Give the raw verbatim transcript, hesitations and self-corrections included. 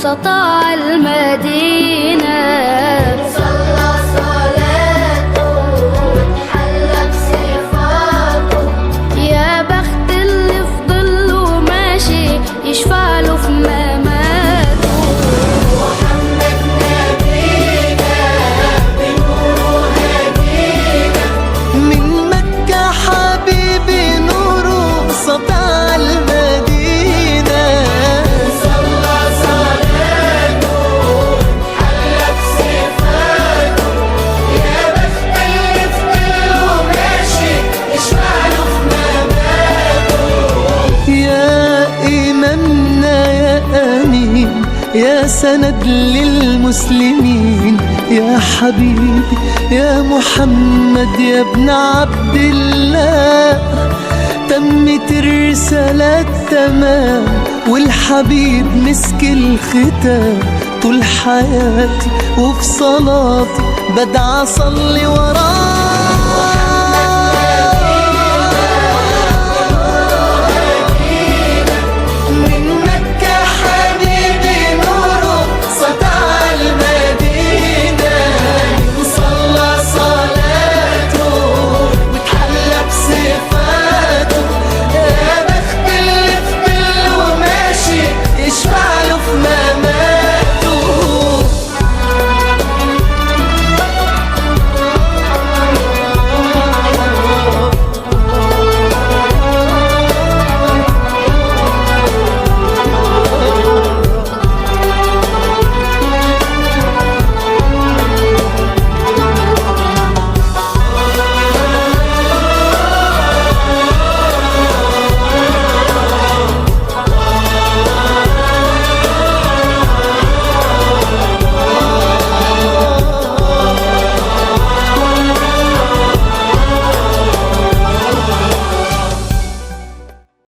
سطع المدينة. صلى صلاته، حلت صفاته. يا بخت اللي فضل له ماشي، يشفع له في مماته. محمد نبينا، بنوره هدينا. من مكة حبيبي نوره سطع المدينة. صلى صلاته، حلت صفاته. يا بخت اللي فضل له ماشي، يشفع له في مماته. يا إمامنا يا أمين، يا سند للمسلمين، يا حبيبي يا محمد يا ابن عبد الله. تمت الرسالة تمام، والحبيب مسك الختام. طول حياتي وفي صلاتي بدعى أصلي وراه.